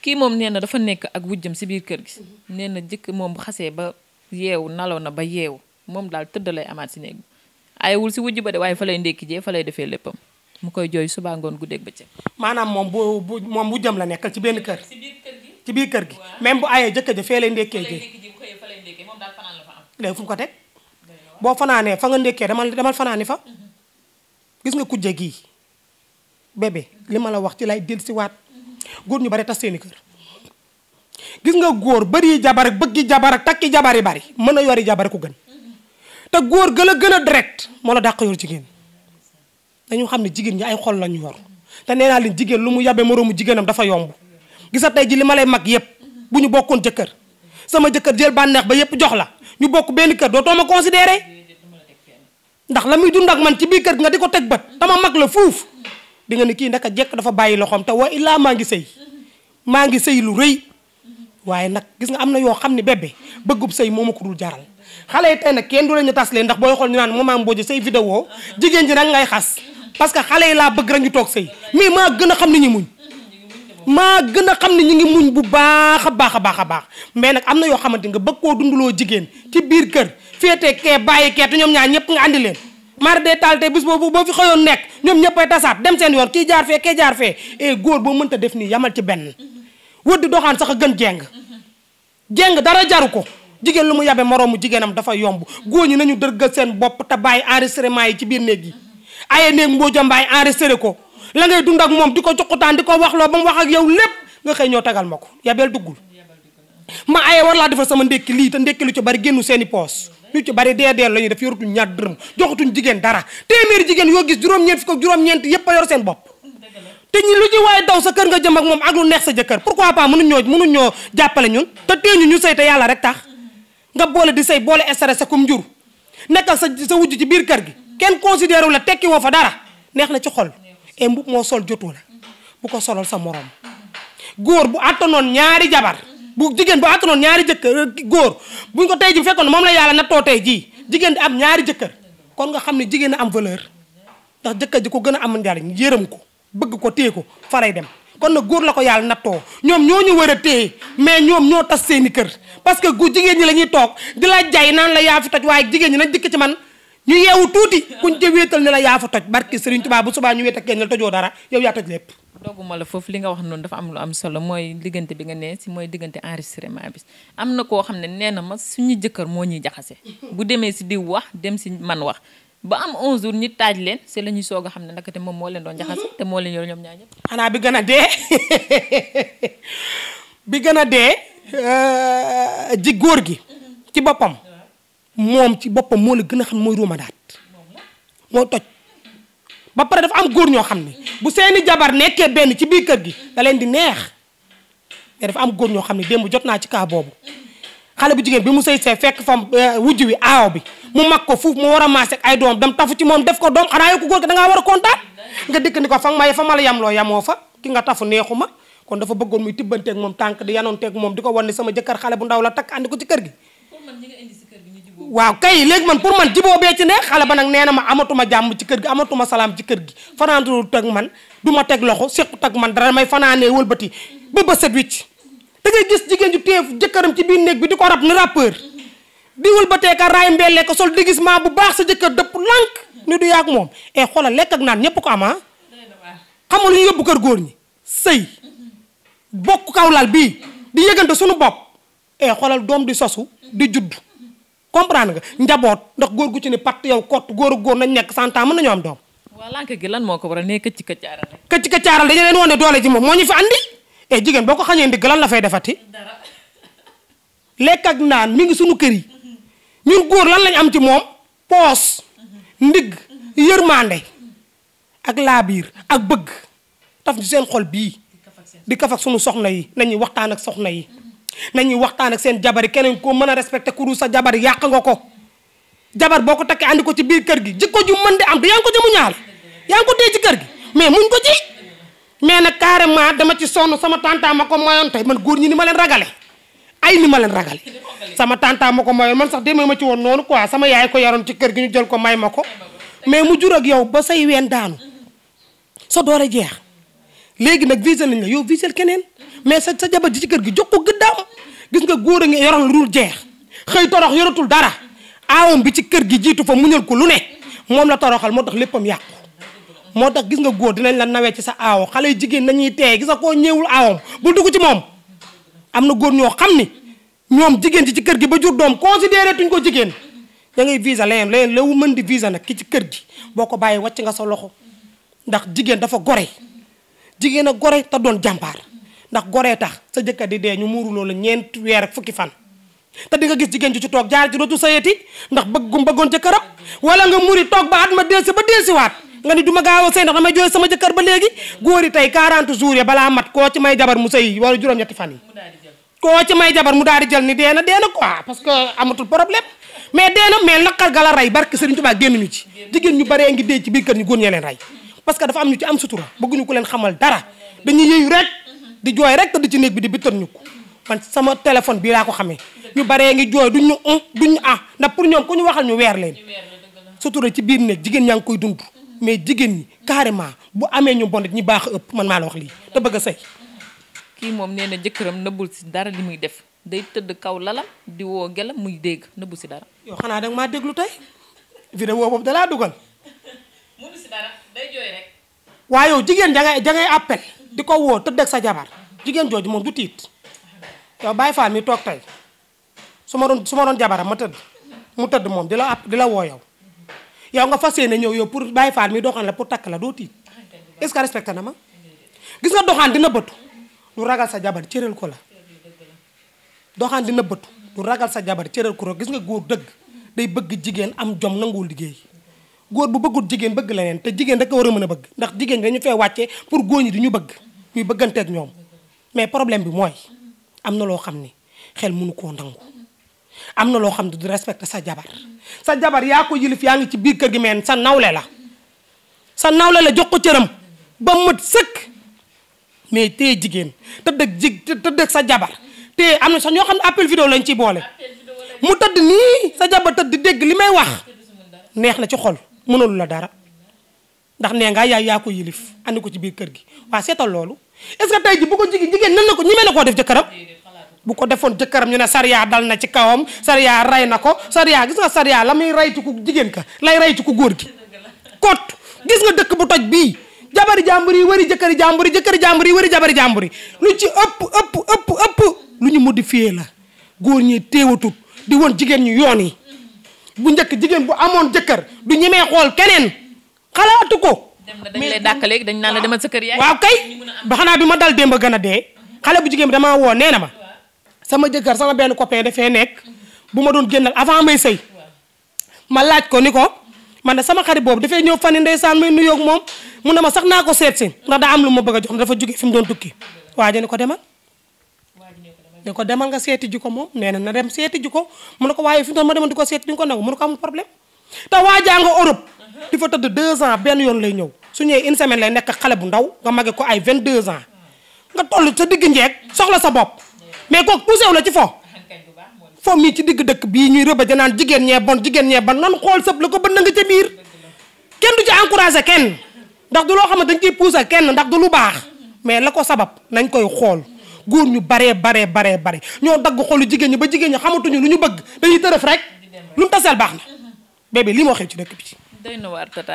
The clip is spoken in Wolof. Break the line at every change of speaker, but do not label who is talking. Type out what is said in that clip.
kii moom nee na dafa nekk ak wujjam si biir kër gi nee na jëkk moom bu xasee ba yeewu nalaw na ba yeewu moom daal tëdd lay amaat si néeg bi ayewul si wujj ba de waaye fa lay ndékki jee fa lay defee léppam mu koy jooy suba ngoon guddeeg bëccëg.
maanaam moom bu moom wujjam la nekkal ci benn kër.
si biir kër gi
ci biir kër gi. même bu ayee jëkkër ja fee lay ndékkee jee.
bu xëyee fa lay ndékkee moom daal fanaan la fa am.
léegi fu mu ko teg boo fanaanee fa nga ndékkee demal fanaani fa gis nga kujje gii bébé li ma la wax ci lay dellusiwaat góor ñu bari tas seeni kër. gis nga góor bari jabar ak bëggi jabar ak takki jabar yi bari mën a yori jabar ku gën te góor gën a gën a direct moo la dàq yor jigéen dañu xam ne jigéen ñi ay xol lañu yor te nee naa leen jigéen lu mu yabe moroomu jigéenam dafa yomb gisa tey ji li ma lay mag yépp bu ñu bokkoon jëkkër sama jëkkër jël bànneex ba yépp jox la ñu bokk benn kër dootoo ma considéré ndax la muy dund ak man ci biir kër gi nga di ko teg bët dama mag la fuuf di nga ne kii ndaka jekk dafa bàyyi loxoom te wa illaa maa ngi sëy lu rëy waaye nag gis nga am na yoo xam ne bébé bëggub sëy moo ma ko dul jaral xale yi tey nag kenn du la ñu tas leen ndax booy xool ñu naan Maman Mbodji say vidéo jigéen ji nag ngay xas parce que xale yi laa bëgg rek ñu toog sëy mais maa gën a xam ni ñu muñ maa gën a xam ne ñu ngi muñ bu baax a baax a baax a baax mais nag am na yoo xamante nga bëgg koo dundaloo jigéen ci biir kër féete kee bàyyi kee te ñoom ñaar ñëpp nga andi leen mara dee taal tey bis boobu boo fi xëyoon nekk ñoom ñëpp ay tasaat dem seen yoon kii jaar fee kee jaar fee et góor boo mënta def nii yamal ci benn wëdd doxaan sax a gën jeng dara jaru ko jigéen lu mu yabe moroomu jigéenam dafa yomb góor ñi nañu dërgal seen bopp te bàyyi enregistrement yi ci biir néeg yi aye néeg Mbodja Mbaye enregistré ko la ngay dund ak moom di ko joxutaan di ko waxloo ba mu wax ak yow lépp nga xëy ñoo tagal ma ko yabeel duggul ma aye war laa defal sama ndékki lii te ndékki lu ci bari génnu seeni poos lu ci bari dee la ñuy def yoratuñ ñaar dërëm joxatuñ jigéen dara téeméeri jigéen yoo gis juróom-ñeent fukk ak juróom-ñeent yépp a yor seen bopp te ñi lu ci waaye daw sa kër nga jëm ak moom ak lu neex sa jëkkër pourquoi pas mënuñ ñoo jàppale ñun te teeñu ñu sëy te yàlla rek tax nga boole di sëy boole stressé kum njur nekkal sa wujj ci biir kër gi kenn considéré wu la tekki woo fa dara neex na ci xol et mbub moo sol jotu la bu ko solal sa morom góor bu attanoon ñaari jabar bu jigéen bu attanoon ñaari jëkkër góor buñ ko tey ji fekkoon moom la yàlla nattoo tey jii jigéen di am ñaari jëkkër kon nga xam ne jigéen a am valeur ndax jëkkër ji ko gën a am njariñ yërëm ko bëgg ko téye ko fa lay dem kon nag góor la ko yàlla nattoo ñoom ñoo ñu war a téye mais ñoom ñoo tas seeni kër parce que gu jigéen ñi la ñuy toog di la jay naan la yaa fi toj waaye jigéen ñi nañ dikk ci man ñu yeewu tuuti kuñ ca wéetal ne la yaa fa toj barki Serigne Touba bu subaa ñu wéet ak kenn la tojoo dara yow yaa toj lépp.
dogguma la foofu li nga wax noonu dafa am lu am solo mooy diggante bi nga ne si mooy diggante enregistrement bi am na koo xam ne nee na ma suñu jëkkër moo ñuy jaxase bu demee si diw wax dem si man wax ba am 11 jours ñi taaj leen c'est la ñuy soog a xam ne naka te moom moo leen doon jaxase te moo leen yor ñoom ñaar ñëpp.
xanaa bi gën a dee bi gën a dee ji góor gi ci boppam moom ci boppam moo la gën a xam mooy ruumadaat moo toj ba pare dafa am góor ñoo xam ne bu seeni jabar nekkee benn ci biir kër gi da leen di neex mais dafa am góor ñoo xam ne démb jot naa ci kaa boobu xale bu jigéen bi mu sëy see fekk fa wujj wi aaw bi mu mag ko fuuf mu war a maase ak ay doom dem tafu ci moom def ko doom xanaa yow ko góor gi dangaa war a kontaan nga dikk ni ko fa ma la yam loo yamoo fa ki nga tafu neexu ma kon dafa bëggoon muy tibbanteeg moom tànk di yanoonteeg moom di ko wan ne sama jëkkër xale bu ndaw la takk andi ko ci kër gi waaw kay léegi man pour man jiboo bee ci ne xale ba nag nee na ma amatuma jàmm ci kër gi amatuma salaam ci kër gi fanaantul teg man du ma teg loxo séqu teg man dara may fanaanee wëlbati ba set wicc da ngay gis jigéen ju téye jëkkëram ci biir néeg bi di ko rab ni rappeur di wëlbatee ka raay mbellee ko sol déguisement bu baax sa jëkkër dëpp lànk ni du yàgg moom e xoolal lekk ak naan ñépp ko ama xam nga lu ñu yóbbu kër góor ñi sëy bokk kaw lal bii di yëgante suñu bopp e xoolal doom di sosu di judd comprendre nga njaboot ndax góor gu ci ne pat yow kott góor ak góor nañ nekk 100 ans mën nañoo am doom.
waaw lànk gi lan moo ko waral ne këcc këccaaral rek.
këcc këccaaral dañu leen wane doole ji moom moo ñu fi andi e jigéen boo ko xañee ndigg lan la fay defati. lekk ak naan mi ngi suñu kër yi ñun góor lan lañ am ci moom poos ndigg yërmande ak laabiir ak bëgg taf ci seen xol bii di kaf ak suñu soxna yi nañuy waxtaan ak soxna yi. nañuy waxtaan ak seen jabar yi keneen koo mën a respecté ku dul sa jabar yàq nga ko jabar boo ko takkee andi ko ci biir kër gi jikko ju mën di am yaa ngi ko ci mu ñaal yaa ngi ko dee ci kër gi mais muñ ko ci mais nag carrément dama ci sonn sama tanta ma ko moyoon tey man góor ñi ni ma leen ragale ay ni ma leen ragale sama tanta ma ko moyoon man sax demee ma ci woon noonu quoi sama yaay ko yaroon ci kër gi ñu jël ko may ma ko mais mu jur ak yow ba say ween daanu sa doole jeex léegi nag visé nañ la yow visé keneen mais sa jabar ji ci kër gi jox ko gëddaam gis nga góor a ngi yoroon lu dul jeex xëy torox yoratul dara aawam bi ci kër gi jiitu fa muñal ko lu ne moom la toroxal moo tax léppam yàqu moo tax gis nga góor dinañ la nawee ci sa aawo xale yu jigéen nañuy teye gis nga koo ñëwul aawam bul dugg ci moom am na góor ñoo xam ni ñoom jigéen ci kër gi ba jur doom considéré tuñ ko jigéen da ngay visa leneen la mën di visa nag ki ci kër gi boo ko bàyyi wàcc nga sa loxo ndax jigéen dafa gore jigéen a gore te doon jàmbaar ndax goree tax sa jëkkër di dee ñu muuruloo la ñeenti weer ak fukki fan te di nga gis jigéen ji ci toog jaar ci dootu sayeti ndax bëggum bëggoon jëkkëram wala nga muri toog ba at ma delsi ba delsiwaat nga ni du ma gaaw a sëy ndax damay jooy sama jëkkër ba léegi góor yi tey 40 jours ya balaa mat koo ci may jabar mu sëy wala juróom-ñetti fan yi koo ci may jabar mu daal di jël ni dee na quoi parce que amatul problème mais dee na mais naqar ga la rey barke Serigne Touba génnuñu ci jigéen ñu baree ngi dee ci biir kër ñu góor ñee leen rey parce que dafa am ñu ci am sutura bëgguñu ko leen xamal dara dañuy yëyu rek di jooy rek te di ci néeg bi di bittan ñu ko man sama téléphone bii laa ko xamee ñu baree ngi jooy duñ ñu ndax pour ñoom ku ñu waxal ñu weer leen sutura ci biir néeg jigéen ñaa ngi koy dund mais jigéen ñi carrément bu amee ñu bon ñi baax a ëpp man maa la wax lii te bëgg a sëy
kii moom nee na jëkkëram nëbbul si dara li muy def day tëdd kaw lalam di woo gelam muy dégg nëbbu si dara.
yow xanaa danga maa déglu tey vidéo boobu dalaa dugal.
mënu si dara day jooy rek.
waaye yow jigéen jangay appel di ko woo tëdd ak sa jabar jigéen jooju moom du tiit yow Baye Fall mi toog tey su ma doon jabaram ma tëdd mu tëdd moom di la woo yow nga fas yéene ñëw yow pour Baye Fall mi doxaan la pour takk la doo tiit est-ce que respecté na ma gis nga doxaan dina bëtu du ragal sa jabar cëral ko la doxaan dina bëtu du ragal sa jabar cëral ko gis nga góor dëgg day bëgg jigéen am jom nanguwul liggéey góor bu bëggul jigéen bëgg leneen te jigéen rek a war a mën a bëgg ndax jigéen dañu fee wàcce pour góor ñi di ñu bëgg ñuy bëgganteeg ñoom mais problème bi mooy am na loo xam ni xel mënu koo nangu am na loo xam ne du respecté sa jabar yaa ko yilif yaa ngi ci biir kër gi meen sa nawle la jox ko cëram ba mët sëkk mais tey jigéen tëdd ak sa jabar te am na sax ñoo xam ne appel vidéo lañ ciy boole mu tëdd nii sa jabar tëdd di dégg li may wax neex na ci xol mënalu la dara ndax nee nga yaa ko yilif andi ko ci biir kër gi waa seetal loolu est-ce que tey ji bu ko jigéen nan na ko ñemee na koo def jëkkëram bu ko defoon jëkkëram ñu ne sariya dal na ci kawam sariya rey na ko sariya gis nga sariya la muy rey ci ku jigéen ka lay rey ci ku góor gi kot gis nga dëkk bu toj bii jabari jàmbur yi wëri jëkkëri jàmbur yi wëri jabari jàmbur yi lu ci ëpp lu ñu modifié la góor ñi téewatut di woon jigéen ñu yoon yi bu njëkk jigéen bu amoon jëkkër du ñemee xool keneen xalaatu ko.
dañ lay dàkk léegi dañ naan la demal sa kër yaay.
waaw kay ba xanaa bi ma dal démb gën a dee xale bu jigéen bi damaa woo nee na ma sama jëkkër sama benn copain dafee nekk bu ma doon génnal avant may sëy ma laaj ko ni ko man de sama xarit boobu dafay ñëw fan yi ndeysaan may nuyoog moom mun na ma sax naa ko seet si ndax daa am lu ma bëgg a jox dafa jóge fi mu doon tukki waa ji ne ko demal. ne ko demal nga seeti ji ko moom nee na dem seeti ji ko mu ne ko waaye fi mu toll ma demal di ko seeti di nga ko nangu mu ne ko amul problème te waajaa nga Europe di fa tëdd 2 ans benn yoon lay ñëw su ñëwee 1 semaine lay nekk xale bu ndaw nga mage ko ay 22 ans nga toll sa digg njeeg soxla sa bopp mais kooku puusew la ci fo mii ci digg dëkk bii ñuy rëba janaan jigéen ñee bon nan xool sëb la ko bën na nga ca biir kenn du ci encouragé kenn ndax du loo xam ne dañ ciy poussé kenn ndax du lu baax mais la ko sabab nañ koy xool góor ñu baree ñoo dagg xolu jigéen ñi ba jigéen ñi xamatuñu lu ñu bëgg dañuy tërëf rek lu mu taseel baax na bébé lii moo xew ci dëkk bi.
doy na waar tata